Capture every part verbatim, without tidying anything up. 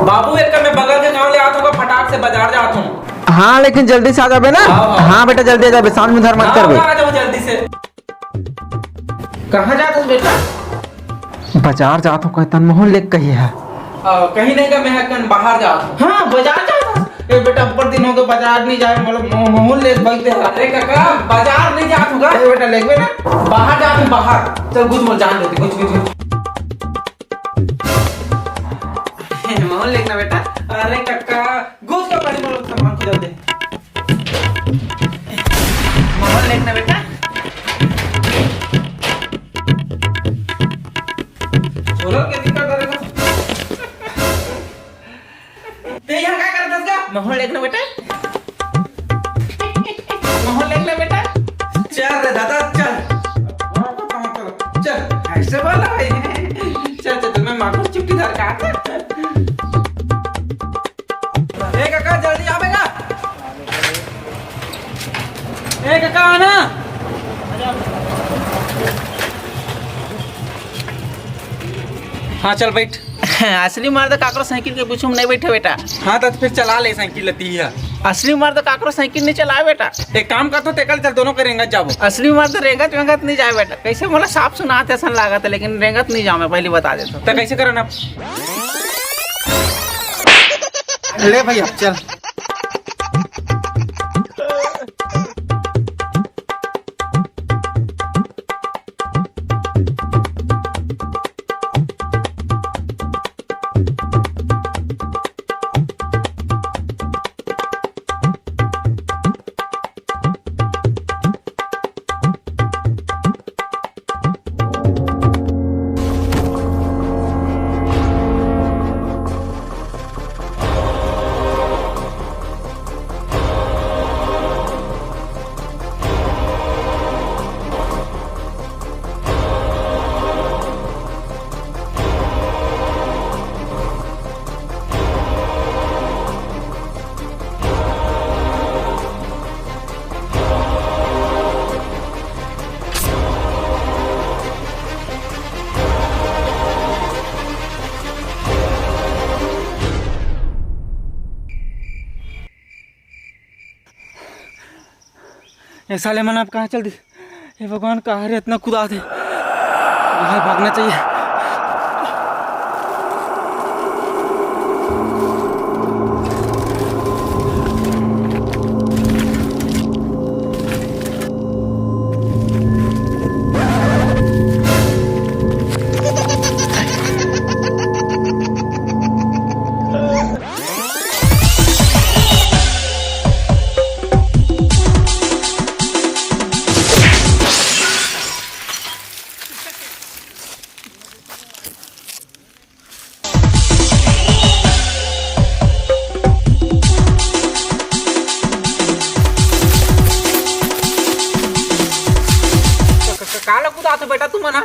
बाबू, एक मैं बगल के गांव ले आत हूँ, फटाक से बाजार जात हूँ। हाँ, लेकिन जल्दी से आ जाबे ना। हाँ, हाँ। हाँ बेटा, जल्दी आ जाबे, सामने उधार मत हाँ, करबे। आ जाओ जल्दी से। कहाँ जात हस बेटा? बाजार जात हूँ, कहतन मोहन लेके कही है। आ, कहीं नहीं का, मैं कन बाहर जात हूँ। हाँ, बाजार जात हूँ। ए बेटा, ऊपर दिन हो गए, बाजार नहीं जाए, मतलब मो-, मोहन ले बैठते हैं। अरे काका, बाजार नहीं जात हूँ का? ए बेटा, लेगबे ना। बाहर जात हूँ, बाहर। चल, घुस मोर जान देती, घुस, घुस, घुस। मोहन लेगना बेटा। अरे काका, घुस के बड़ी बोलो, सामान को जल्दी। मोहन लेगना बेटा। बोलो, क्या दिक्कत है? ते यहाँ क्या करत हस का? मोहन लेगना बेटा। मोहन लेगना बेटा। चल रे दादा, चल। चल, ऐसे बोला भाई। चल, चल, चल, मैं मांगू चुट्टी धर का। ए काका, जल्दी आबे का। ए काका, आना। हाँ, चल बैठ। असली मर्द काकरो साइकिल के पीछू में नहीं बैठे बेटा। हाँ, तो फिर चला ले साइकिल लती है। असली मर्द काकरो साइकिल नहीं चलावे बेटा। एक काम करतो, तेकल चल, दोनों के रेंगत जाबो। असली मर्द रेंगत वेंगत नहीं जाए बेटा। कैसे मोला साफ सुनात असन लागत है, लेकिन रेंगत नहीं जाऊँ मैं, पहली बता देता हूँ। तो कैसे करना? ले भैया, चल। ये साले मन अब कहाँ चल दी? हे भगवान, कहाँ रे इतना कुदात हे? यहाँ भागना चाहिए। क-, क-, काला कुदात हो बेटा तुमन हा?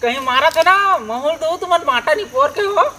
कहीं मारत हो ना, माहौल दो तुमन बांटा नहीं पोर के हो।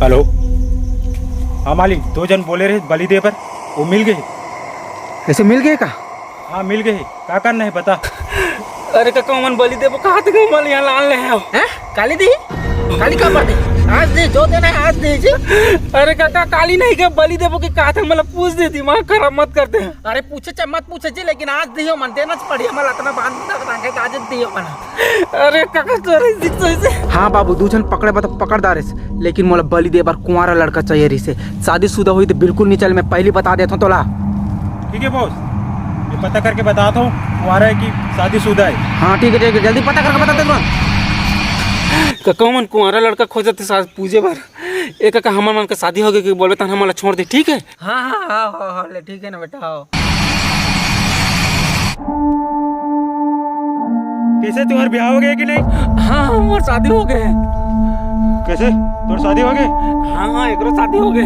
हेलो। हाँ मालिक, दो झन बोले रहे बलि दे बर, वो मिल गे? ऐसे मिल गे का? हाँ, मिल गे। का करना हे बता। अरे कका, ओमन बलि देबो कहा थे, ओमन यहाँ लान ले हो। हैं? काली दी? काली का पर दे? आज दे, जो देना है आज दे जी। अरे कका, काली नहीं के बलि देबो के कहा थे, मतलब पूछ दे, दिमाग खराब मत कर दे। अरे पूछे चाहे मत पूछे जी, लेकिन आज दियो मन देना च पड़ी, हमला अतना बांध तक रंगे आज दियो मन। अरे कका, तोरे सिक्स से। हाँ बाबू, दू झन पकड़े बर तो पकड़ डारेस, लेकिन मोला बलि दे बर कुंवारा लड़का चाहिए रहिसे। शादीशुदा होई तो बिल्कुल नहीं चल, मैं पहली बता देता हूँ तोला। ठीक है बॉस, मैं पता करके बताता हूँ, कुंवारा है कि शादीशुदा है। हाँ ठीक है, ठीक है, जल्दी पता करके बता दे तुरंत। कका मन कुंवारा लड़का खोजत हे शादी पूजे बर। ए कका, हमर मन के शादी हो गे कि बोलबे तहन हमन ला छोड़ दे, ठीक है? हाँ, हाँ, हाँ, हाँ, हाँ, ले, ठीक है ना बेटा, हाँ। कैसे, तुम्हार ब्याह हो गे कि नहीं? हाँ, हाँ, हमर शादी हो गे। कैसे, तोर शादी हो गे? हाँ, हाँ, एकरो शादी हो गे।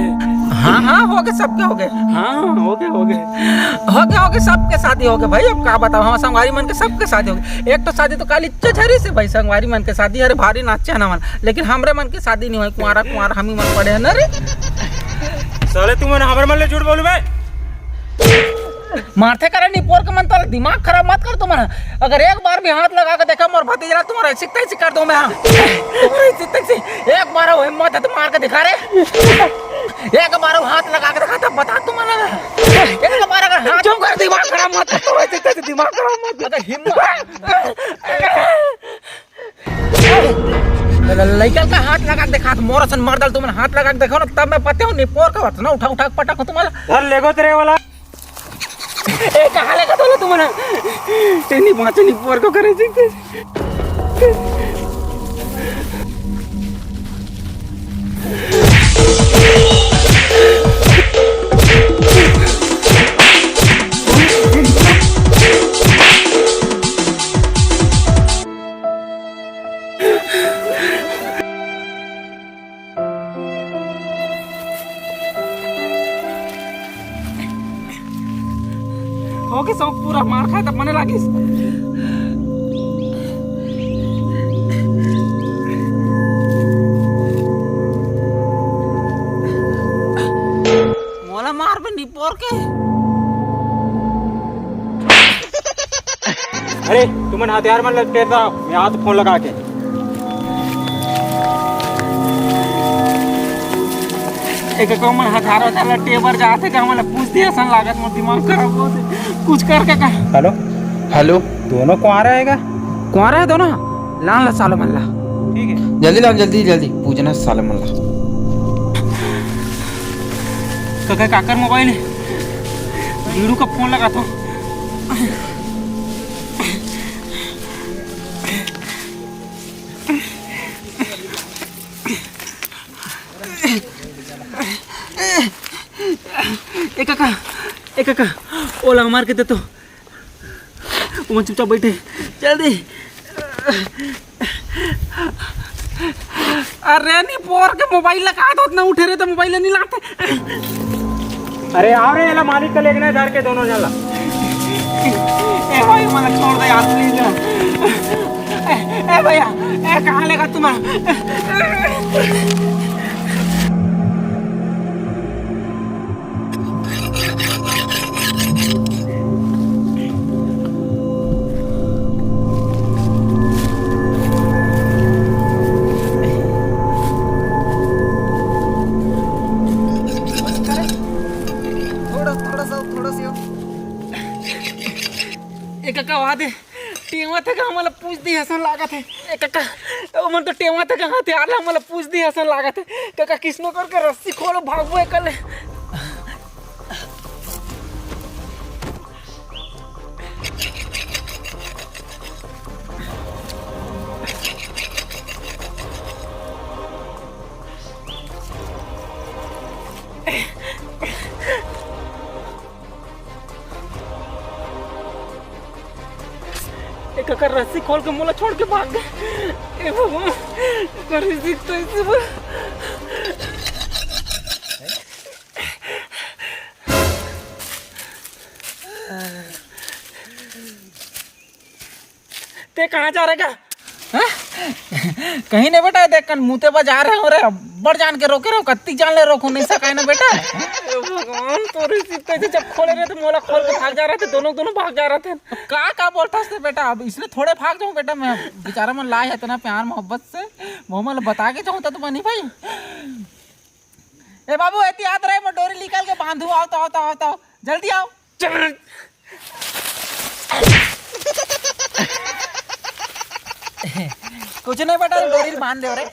हाँ, हाँ, हो गे, सबके हो गे। हाँ, हाँ, हो गे, हो गे। हो गे, हो गे, सबके शादी हो गे भाई। अब का बताओ, हम संगवारी मन के सबके शादी हो गे। एक तो शादी तो काली चझरी से भाई, संगवारी मन के शादी, अरे भारी नाचे ना मन, लेकिन हमरे मन के शादी नहीं होय, कुंवारा कुंवारा हम ही मन पड़े हैं ना रे। साले तुमन हमर मन ले झूठ बोलू बे। मारथे करे निपोर के मन, तोला दिमाग खराब मत कर तुमन। अगर एक बार भी हाथ लगा के देखा मोर भतीजा ला, तुम्हारा ऐसे तैसे कर दो मैं, हाँ। तुम्हारा ऐसे तैसे, एक बार वो हिम्मत है तो मार के दिखा रे। एक बार वो हाथ लगा के देखा तब बता तुमन। एक बार अगर हाथ चुप कर, दिमाग खराब मत कर, तुम्हारा ऐसे तैसे दिमाग खराब मत कर। अगर हिम्मत ल-, ल-, लइका का हाथ लगा के देखा, मोर असन मर्दल तुमन हाथ लगा के देखो ना, तब मैं पते हो निपोर का बात ना उठा उठा के पटक हो तुम्हारा। धर लेगो तेरे वाला। ए, कहाँ लेगा तोला तुमन? ए, नहीं बाँचे, निपोर को करे जी। होगे शौक पूरा, मार खाए त बने लागिस। मोला मार बे निपोर के। अरे, तुमन हथियार मन लपेट दा, मैं हाथ फोन लगा के। एक कमन हजार हजार ला टेबर जाथे का, हमला पूछ दिया सन लागत, मोर दिमाग खराब हो दे। कुछ करके का। हेलो। हेलो। दोनों कुंवारा है का? कुंवारा है दोनों। लान ला सालो मन ला। ठीक है। जल्दी लान, जल्दी, जल्दी। पूजना सालो मन ला। कका काकर मोबाइल है? बीड़ू का फोन लगा तो। ए कका, ए कका, ओला मार के दे तो। ओमन चुपचाप बैठे, जल्दी। अरे निपोर के मोबाइल लगा दो, ना उठे रे तो मोबाइल नहीं लाते। अरे आओ रे, एला मालिक का लेगना है धर के दोनों जन ला। ए भाई, मना छोड़ दे यार, प्लीज। ए, ए भैया, ए कहाँ लेगा तुम्हारा? थोड़ा, थोड़ा सा, थोड़ा सा। ए कका, वहाँ दे। टेवा थे का हमला पूछ दी हसन लागत है। ए कका, ओमन तो टेवा थे का हथियार ला हमला पूछ दी हसन लागत है। कका, किसनो करके रस्सी खोलो, भागबो एकले। ए कका, रस्सी खोल के मोला छोड़ के भाग गे। ए भगवान, कर रस्सी तो इसी पर। ते कहाँ जा रहे का? हाँ? कहीं नहीं बेटा, देख कन मुते बा जा रहे हो रे, बड़ जान के रोके रहो, कत्ती जान ले रोको नहीं सकाय ना बेटा। ए भगवान, तोरे सीते से जब खोले रहे तो मोला खोल के भाग जा रहे थे, दोनों, दोनों भाग जा रहे थे। अब का, का बोलता से बेटा, अब इसने थोड़े भाग जाऊं बेटा मैं, बेचारा मन लाए है इतना प्यार मोहब्बत से, मोहम्मद बता के जाऊं तो बनी भाई। ए बाबू, एती याद रहे, मैं डोरी निकाल के बांधू, आओ तो, आओ तो, आओ तो, जल्दी आओ। कुछ नहीं बेटा, डोरी बांध दे रे।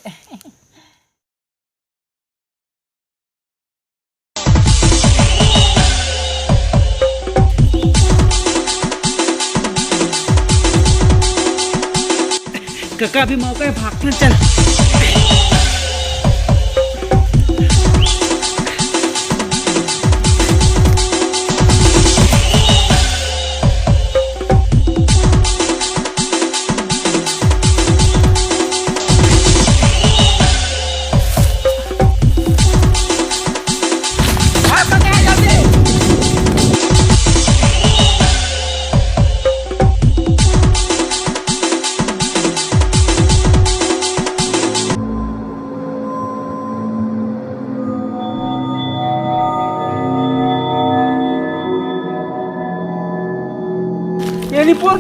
कका, अभी मौका है, भागते हैं, चल।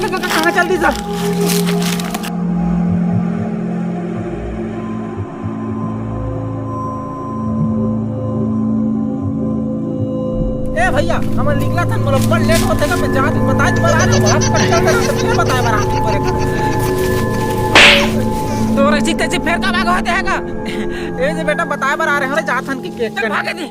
कहाँ चल दी सर? ए भैया, हमन निकलत हन, मोला बड़ लेट होथे गा, मैं जात हूँ, बताए बर आ रहे हो, आप कट्टा कर, फिर बताए बर आ रहे हो। तोर ऐसी तैसी फेर का भाग होते हैं का? ए जे बेटा, बताए बर आ रहे हो, जात हन कि केक चल कट भागे दी।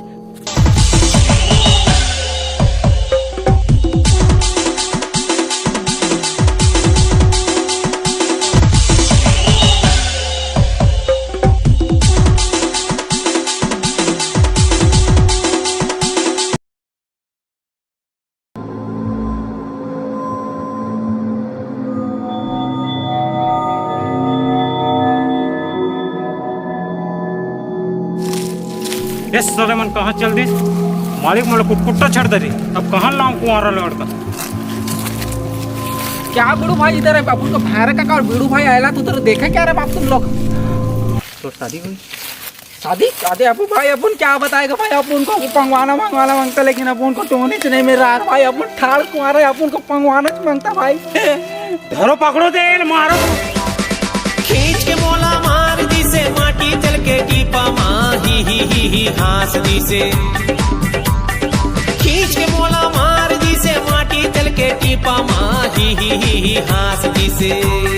ये सारे मन कहाँ चल दिस? मालिक मोला कुटकुट्टा छेड़ दे रही। अब कहाँ लाऊं कुंवारा लड़का? क्या बीड़ू भाई इधर है? अपन को भैरा काका और बीड़ू भाई आयला तो उधर देखे क्या रे बाप तुम लोग? तो शादी हुई? शादी? अरे अबू भाई, अपन क्या बताएगा भाई, अपन को पंगवाना मंगवाना मांगता, लेकिन अपन को टोनी से नहीं मिल रहा है भाई, अपन ठाड़ कुंवारा है, अपन को पंगवाना च मांगता भाई। धरो पकड़ो तेल मारो। खींच के मोला मार दिसे माटी चल के टीपा मा ही ही ही ही हाँस दिसे। खींच के मोला मार दिसे माटी चल के टीपा मा ही ही ही ही हाँस दिसे।